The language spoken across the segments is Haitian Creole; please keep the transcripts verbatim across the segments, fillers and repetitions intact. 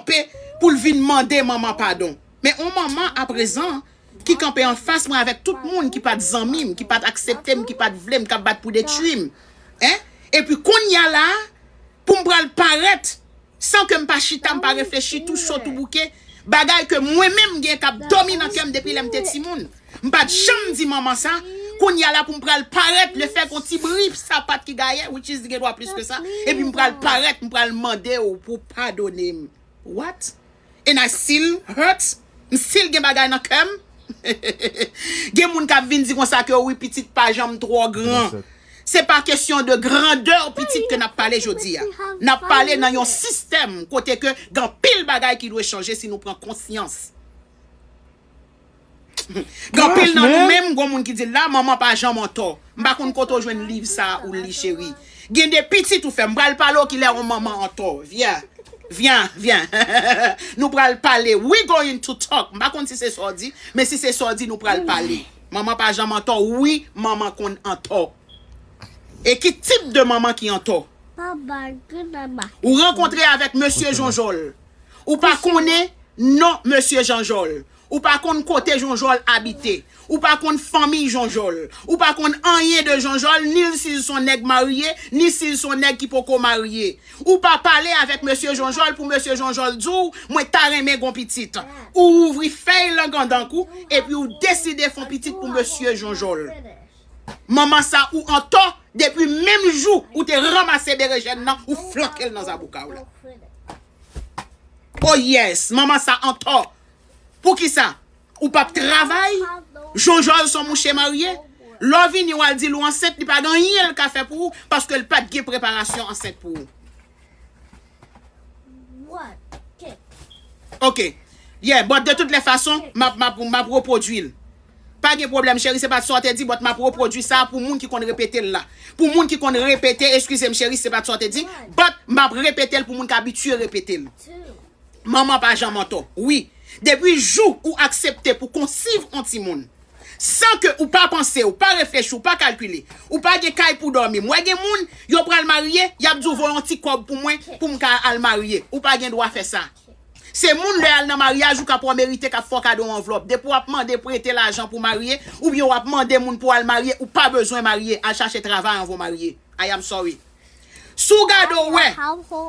okipe pou l vin mande manman padon. Men yon manman aprezan ki kanpe anfas mwen avèk tout moun ki pa t zanmi m, ki pa t aksepte m, ki pa t vle m, k ap bat pou detwi m. Hein? Epi kounye a la, pou m pral parèt, san ke m pa chita, m pa reflechi, tou cho, tou bouke, bagay ke mwen menm m gen k ap dòmi nan kè m depi lè m te timoun. M pa t janm di manman sa. Kounye a la pou m pral parèt, le fè gon ti bri sapat ki gaye, which is gen dwa plis ke sa, epi m pral parèt, m pral mande w pou w padone m. What? And I still hurt? M still gen bagay nan kè m? Gen moun k ap vin di konsa ke wi, pitit pa janm twò gran. Se pa kesyon de grandè pitit ke n ap pale jodi a. N ap pale nan yon sistèm kote ke gen anpil bagay ki dwe chanje si nou pran konsyans. Gen anpil nan nou menm, gon moun ki di la, manman pa janm antò. M pa konn kote w jwenn liv sa ou li, cheri. Gen de pitit ou fè, m pral pale w kilè yon manman antò. Vyen, vyen, vyen. Nou pral pale. We going to talk. M pa konn si se sa w di, men si se sa w di, nou pral pale. Manman pa janm antò. Wi, manman konn antò. E ki tip de manman ki antò? Ou rankontre avèk mesye Jonjòl. Ou pa konnen non mesye Jonjòl. Ou pa konn kote Jonjòl abite. Ou pa konn fanmiy Jonjòl. Ou pa konn anyen de Jonjòl, ni si l se yon nèg marye, ni si l se yon nèg ki poko marye. Ou pa pale avèk mesye Jonjòl pou mesye Jonjòl di w, mwen ta renmen gon pitit. Ou ouvri fèy langandank ou, epi ou deside fè yon pitit pou mesye Jonjòl. Manman sa ou antò, depi menm jou ou te ranmase berejèn nan, ou flanke l nan zaboka w la. Oh yes, manman sa antò. Poukisa? Ou p ap travay? Jonjòl se yon mouche marye. Lè w vini, w al di l ou ansent, li pa gen anyen l ka fè pou ou, paske l pa t gen preparasyon ansent pou ou. Ok. Yeah, but de toutes les façons, m ap, m ap, m ap repwodui l. Pa gen pwoblèm, cheri, se pa t sa w te di, but m ap repwodui sa pou moun ki konn repete l la. Pou moun ki konn repete, eskize m, cheri, se pa t sa w te di, but m ap repete l pou moun k abitye repete l. Manman pa janm antò. Wi. Depi jou ou aksepte pou konsiv yon timoun, san ke ou pa panse, ou pa reflechi, ou pa kalkile, ou pa gen kay pou dòmi. M wè gen moun, yo pral marye, y ap di w voye yon ti kòb pou mwen, pou m ka al marye. Ou pa gen dwa fè sa. Se moun lè y al nan maryaj ou k ap wè merite k ap fè w kado yon anvlòp. Depi w ap mande prete lajan pou marye, oubyen w ap mande moun pou al marye, ou pa bezwen marye, al chache travay anvan w marye. I am sorry. Si w gade w wè,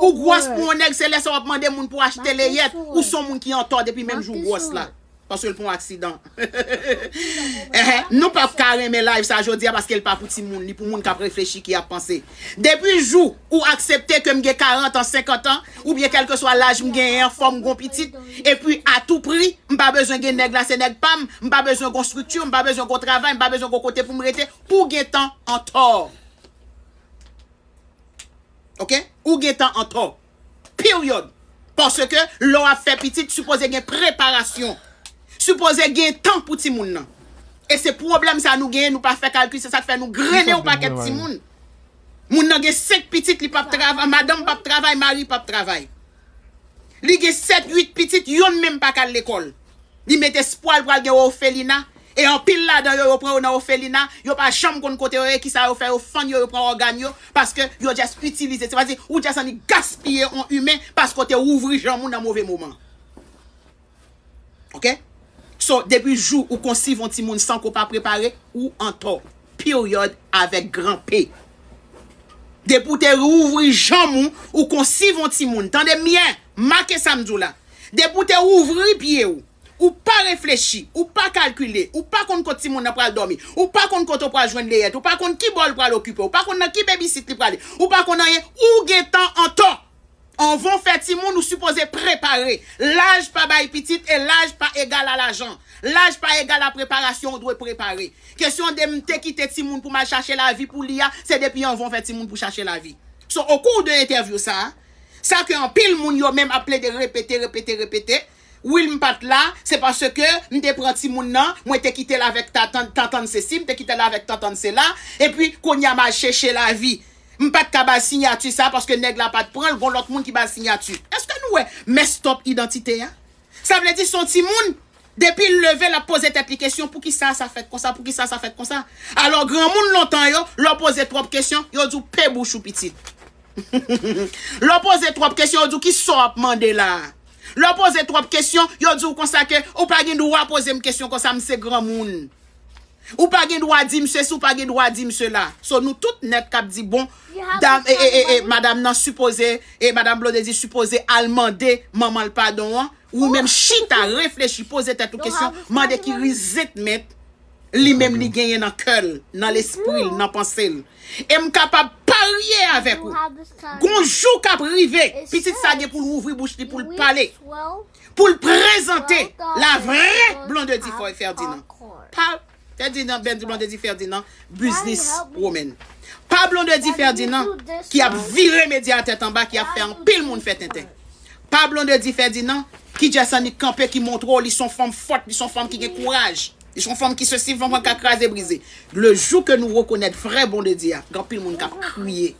ou gwòs pou yon nèg, se lè sa w ap mande moun pou achte leyèt, ou se yon moun ki antò depi menm jou w gwòs la. Paske l pran yon aksidan. Ehe, nou p ap ka renmen live sa jodi a paske l pa pou timoun, li pou moun k ap reflechi, ki ap panse. Depi jou ou aksepte ke m gen karant an, senkant an, oubyen kèlkeswa laj m genyen an, fò m gon pitit, epi a tou pri, m pa bezwen gen nèg la, se nèg pa m, m pa bezwen gon estrikti, m pa bezwen gon travay, m pa bezwen gon kote pou m rete, ou gentan antò. Ok? Ou gentan antò. Period. Paske lè w ap fè pitit, sipoze gen preparasyon. Sipoze gen tan pou timoun nan. E se pwoblèm sa nou genyen, nou pa fè kalkil, se sa k fè nou grennen yon pakèt timoun. Moun nan gen senk pitit, li p ap travay, madanm p ap travay, mari p ap travay. Li gen sèt, uit pitit, yonn menm pa ka al lekòl. Li met espwa l pral gen ofelina. E anpil ladan yo, yo pran yo nan ofelina, yo pa janm konn kote yo ye, kisa yo fè, yo fann yo, yo pran ògàn yo, paske yo just itilize. Se pa di, ou just annik gaspiye yon imen paske w te ouvri janm ou nan move moman. Ok? So, depi jou ou konsiv yon timoun san ke w pa prepare, ou antò. Period avèk gran P. Depi w te ouvri janm ou, ou konsiv yon timoun. Tande m byen, make sa m di w la. Depi w te ouvri pye w, ou pa reflechi, ou pa kalkile, ou pa konn kote timoun nan pral dòmi, ou pa konn kote w pral jwenn leyèt, ou pa konn ki bò l pral okipe, ou pa konn nan ki babysit li prale, ou pa konn anyen, ou gentan antò. Anvan w fè timoun, ou sipoze prepare. Laj pa bay pitit e laj pa egal a lajan. Laj pa egal a preparasyon ou dwe prepare. Kesyon de m te kite timoun pou m al chache lavi pou li a, se depi anvan w fè timoun pou chache lavi. So, au cours de entèvyou sa a, sa ke anpil moun yo menm ap plede repete, repete, repete, Will m pa t la, se paske m te pran timoun nan, mwen te kite l avèk tantann, tantann sesi, m te kite l avèk tantann sela, epi kounye a m al chèche lavi. M pa t ka ba l siyati sa paske nèg la pa t pran l, gon lòt moun ki ba l siyati. Èske nou wè messed up idantite a? Sa vle di se yon timoun, depi l leve, l ap poze tèt li kesyon, poukisa sa fèt konsa, poukisa sa fèt konsa? Alò, granmoun lontan yo, lè w poze twòp kesyon, yo di w pe bouch ou pitit. Lè w poze twòp kesyon, yo di w kisa w ap mande la a? Lè w poze twòp kesyon, yo di w konsa ke ou pa gen dwa poze m kesyon konsa, m se granmoun. Ou pa gen dwa di m sesi, ou pa gen dwa di m sela. So, nou tout nèt k ap di, bon, dam, e, e, e, e, madanm nan sipoze, e madanm Blondedy sipoze al mande manman l padon an. Ou menm chita, reflechi, poze tèt ou kesyon, mande ki resentment li menm li genyen nan kè l, nan lespri l, nan panse l. E m kapab parye avèk ou. Gon jou k ap rive, pitit sa gen pou l ouvri bouch li pou l pale, pou l prezante la vrè Blondedy Ferdinand. Pa Ferdinand, Blondedy Ferdinand, business woman. Pa Blondedy Ferdinand ki ap vire medya a tèt anba, ki ap fè anpil moun fè tenten. Pa Blondedy Ferdinand ki djès annik kanpe, ki montre w li se yon fanm fòt, li se yon fanm ki gen kouraj, li se yon fanm ki sesi, fanm ka kraze brize. Le jou ke nou rekonèt vrè Blondedy a, gen anpil moun k ap kriye.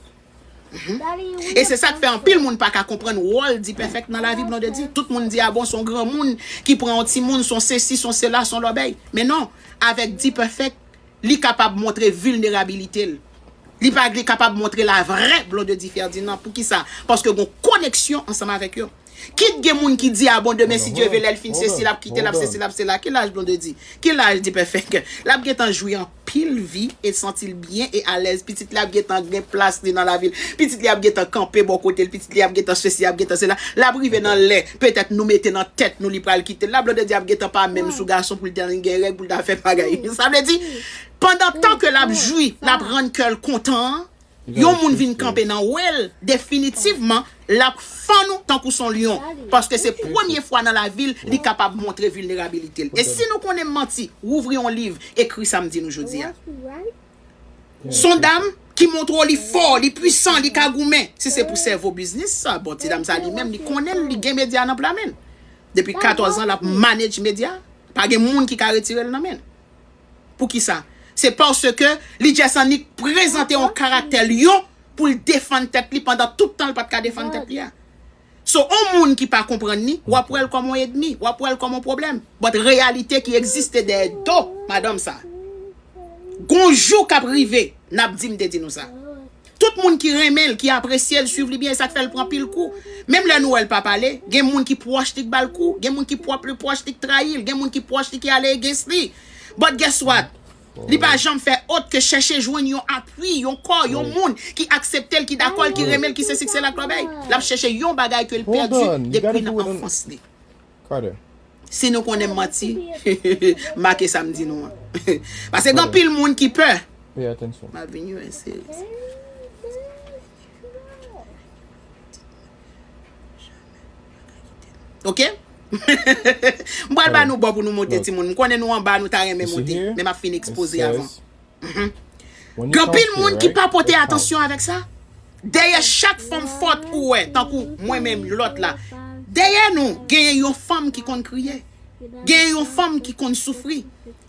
E se sa k fè anpil moun pa ka konprann wòl D-Perfect nan lavi Blondedy. Tout moun di, a bon, se yon granmoun ki pran yon timoun, se yon sesi, se yon sela, se yon lòbèy. Men non, avèk D-Perfect, li kapab montre vilnerabilite l. Li pa, li kapab montre la vrè Blondedy Ferdinand. Poukisa? Paske gon koneksyon ansanm avèk yo. Kit gen moun ki di, a bon, demen, si Dye vle, lè l fin sesi, l ap kite, l ap sesi, l ap sela. Ki laj Blondedy? Ki laj D-Perfect? L ap gentan jwi anpil vi e santi l byen e alèz. Pitit li ap gentan gen plas li nan lavi l. Pitit li ap gentan kanpe bò kote l. Pitit li ap gentan sesi, ap gentan sela. L ap rive nan lè, petèt nou mete nan tèt nou li pral kite l la, Blondedy ap gentan pa menm sou gason pou l ta gen règ, pou l ta fè bagay. Sa vle di, pandan tan ke l ap jwi, l ap rann kè l kontan an, yon moun vin kanpe nan we l, definitivman, l ap fann ou tankou se yon lyon. Paske se premye fwa nan lavi l, li kapab montre vilnerabilite l. E si nou konnen manti, wouvri yon liv, ekri sa m di nou jodi a. Se yon dam ki montre w li fò, li pwisan, li ka goumen. Si se pou sèvo biznis sa, bon, ti dam sa li menm, li konnen l, li gen medya nan pla men l. Depi katòz an, l ap manage medya. Pa gen moun ki ka retire l nan men l. Poukisa? Se paske li just annik prezante yon karaktè lyon pou l defann tèt li pandan tout tan l pa t ka defann tèt li a. So, yon moun ki pa konprann li, w ap wè l kòm yon ènmi, w ap wè l kòm yon pwoblèm. But reyalite ki egziste dèyè do madanm sa. Gon jou k ap rive, n ap di m te di nou sa. Tout moun ki renmen l, ki apresye l, swiv li byen, e sa k fè l pran pil kou. Menm lè nou wè l pa pale, gen moun ki pwòch li k ba l kou, gen moun ki pwòp li pwòch li k trayi l, gen moun ki pwòch li ki ale against li. But guess what? Li pa janm fè ot ke chèche jwenn yon apui, yon kò, yon moun ki aksepte l, ki dakò l, ki renmen l, ki se siksè l ak lòbèy. L ap chèche yon bagay ke l pèdi depi nan anfans li. Si nou konnen m manti, make sa m di nou an. Paske gen anpil moun ki pè. M ap vin yon seri. Ok? M pral ba nou bò pou nou monte, timoun. M konnen nou anba, nou ta renmen monte, men m ap fin ekspoze avan. Gen anpil moun ki pa pote atansyon avèk sa. Dèyè chak fanm fòt ou wè, tankou mwen menm, lòt la, dèyè nou, genyen yon fanm ki konn kriye. Genyen yon fanm ki konn soufri.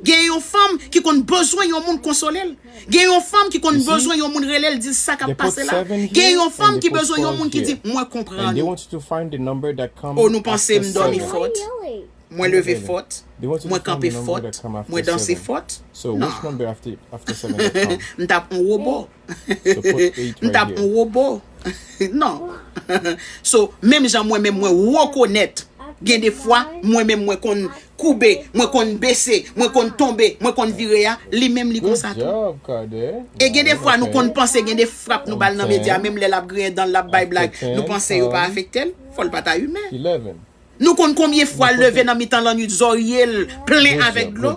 Genyen yon fanm ki konn bezwen yon moun konsole l. Genyen yon fanm ki konn bezwen yon moun rele l, di l sa k ap pase la. Genyen yon fanm ki bezwen yon moun ki di, mwen konprann ou. O, nou panse m dòmi fòt? Mwen leve fòt, mwen kanpe fòt, mwen danse fòt. Non. M t ap yon wobo. M t ap yon wobo. Non. So, menm jan mwen menm mwen rekonèt, gen de fwa, mwen menm mwen konn koube, mwen konn bese, mwen konn tonbe, mwen konn vire a, li menm li konsa tou. E gen de fwa nou konn panse gen de frap nou ba l nan medya, menm lè l ap griyen dan l, l ap bay blag, nou panse yo pa afekte l, fò l pa ta imen. Nou konn konbyen fwa l leve nan mitan lannwit, zòrye l plen avèk dlo?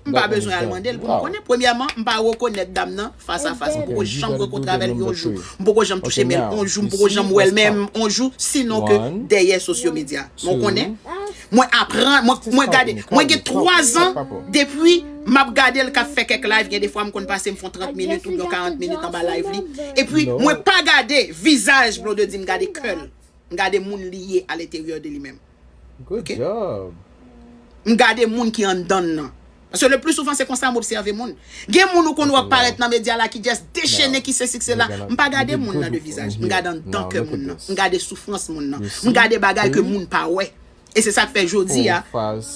M pa bezwen al mande l pou m konnen. Premyèman, m pa rekonèt dam nan fas a fas. M poko janm rankontre avè l yon jou. M poko janm touche men l yon jou. M poko janm wè l menm yon jou. Sinon ke dèyè sosyo medya. Mwen konnen. Mwen aprann, mwen, mwen gade. Mwen gen twa zan depi m ap gade l k ap fè kèk live. Gen de fwa m konn pase m fè yon trant minit oubyen yon karant minit anba live li. Epi mwen pa gade vizaj Blondedy, m gade kè l. M gade moun li ye a lenteryè de li menm. Ok? M gade moun ki anndan l nan. Paske le pli souvan se konsa m obsève moun. Gen moun ou konn wè parèt nan medya la ki just dechene, ki se siksè la. M pa gade moun nan de vizaj. M gade anndan kè moun nan. M gade soufrans moun nan. M gade bagay ke moun pa wè. E se sa k fè jodi a,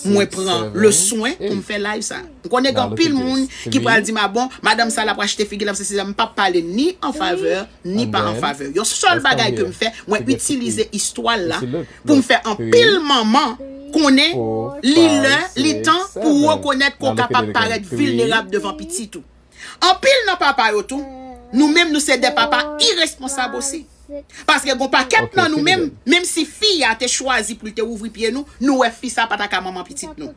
mwen pran le swen pou m fè live sa. M konnen gen anpil moun ki pral di m, "A bon, madanm sa l ap rachte figi l, ap se, se sa." M p ap pale ni an favè, ni pa an favè. Yon sèl bagay ke m fè, mwen itilize istwa l la pou m fè anpil manman konnen li lè, li tan pou rekonèt ke w kapab parèt vilnerab devan pitit ou. Anpil nan papa yo tou, nou menm nou se de papa iresponsab osi. Paske gon pakèt nan nou menm, menm si fi a te chwazi pou l te ouvri pye nou, nou wè fi sa pa ta ka manman pitit nou.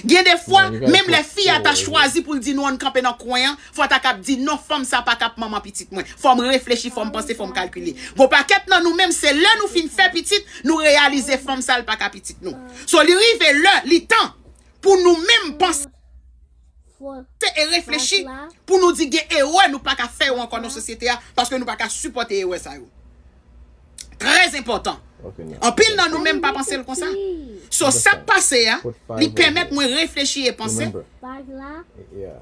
Gen de fwa, menm lè fi a ta chwazi pou l di nou ann kanpe nan kwen an, fò ta kab di non, fanm sa pa kab manman pitit mwen. Fò m reflechi, fò m panse, fò m kalkile. Gon pakèt nan nou menm, se lè nou fin fè pitit, nou reyalize fanm sa l pa ka pitit nou. So li rive lè, li tan pou nou menm panse e reflechi pou nou di gen erè nou pa ka fè yo ankò nan sosyete a, paske nou pa ka sipòte erè sa yo. Trè enpòtan. Anpil nan nou menm pa panse l konsa. So sa k pase a, li pèmèt mwen reflechi e panse.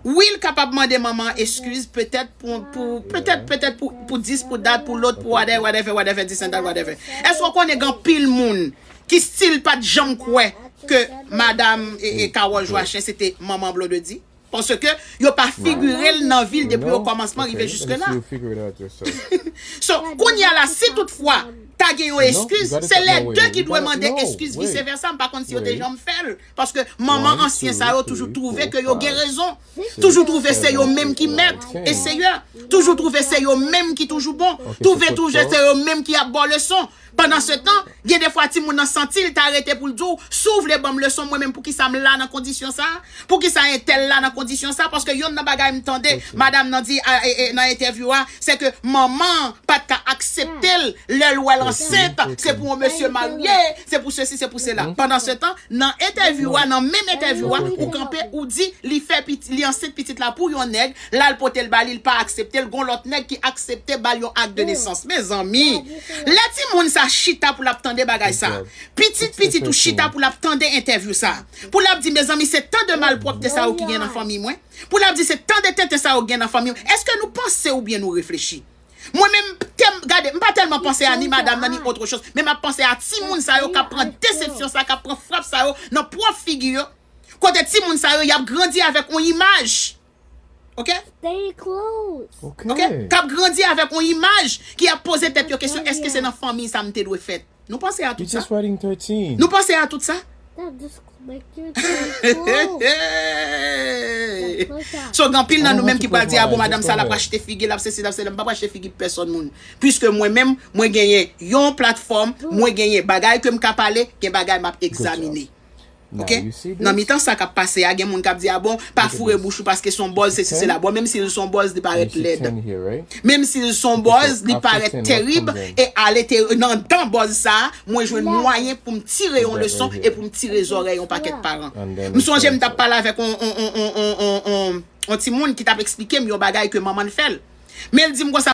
Wi, l kapab mande manman an eskiz, petèt pou, pou petèt, petèt pou, pou dis, pou dat, pou lòt, pou whatever, whatever, whatever, this and that, whatever. Èske w konnen gen anpil moun ki still pa t janm kwè ke madanm e, e Carole Joachim se te manman Blondedy? Paske yo pa figire l nan vi l depi okòmansman rive jiske la. So, kounye a la, si toutfwa ta gen yon eskiz, se lè de ki dwe mande eskiz, vice versa. M pa konn si yo te janm fè l. Paske manman ansyen sa yo toujou twouve ke yo gen rezon. Toujou twouve se yo menm ki mèt e seyè. Toujou twouve se yo menm ki toujou bon. Twouve toujou se yo menm ki ap ba w leson. Pandan se tan, gen de fwa timoun nan santi l ta rete pou l di w, "Si w vle ban m leson, mwen menm, poukisa m la nan kondisyon sa a? Poukisa entèl la nan kondisyon sa a?" Paske yonn nan bagay m tande madanm nan di a, e, e, nan entèvyou a, se ke manman an pa t ka aksepte l lè l wè l ansent, se pou yon mesye marye, se pou sesi, se pou sela. Pandan se tan, nan entèvyou a, nan menm entèvyou a, ou kanpe, ou di li fè piti, li ansent pitit la pou yon nèg, l al pote l ba li, l pa aksepte l, gon lòt nèg ki aksepte ba l yon ak de nesans. Mezanmi, lè timoun sa chita pou l ap tande bagay sa, pitit pitit ou chita pou l ap tande entèvyou sa, pou l ap di, "Mezanmi, se tan de malpwòpte sa yo ki gen nan fanmi mwen." Pou l ap di, "Se tan de tenten sa yo gen nan fanmi mwen." Èske nou panse oubyen nou reflechi? Mwen menm, tèm, gade, m pa tèlman panse a ni madanm nan, ni autre chose, men m ap panse a timoun sa yo k ap pran desepsyon sa, k ap pran frap sa yo nan pwòp figi yo. Kote timoun sa yo, y ap grandi avèk yon imaj. Ok? Stay close. Ok? K ap grandi avèk yon imaj ki ap poze tèt yo kesyon, èske se nan fanmi sa m te dwe fèt? Nou panse a tout sa? Nou panse a tout sa? So, gen anpil nan nou menm ki pral di, "A bon, madanm sa l ap rachte figi, l ap sesi, l ap sela." M p ap rachte figi pèsonn moun. Piske mwen menm, mwen genyen yon platfòm, mwen genyen bagay ke m ka pale, gen bagay m ap egzamine. Ok? Nan mitan sa k ap pase a, gen moun k ap di, "A bon, pa foure bouch ou paske se yon bòz, sesi, sela." Bon, menm si l se yon bòz, li parèt lèd. Menm si l se yon bòz, li parèt terib, e ale te, nan dan bòz sa a, mwen jwenn mwayen pou m tire yon leson e pou m tire zòrèy yon pakèt paran. M sonje m t ap pale avèk yon, yon, yon, yon, yon, yon, yon timoun ki t ap eksplike m yon bagay ke manman l fè l. Men l di m konsa,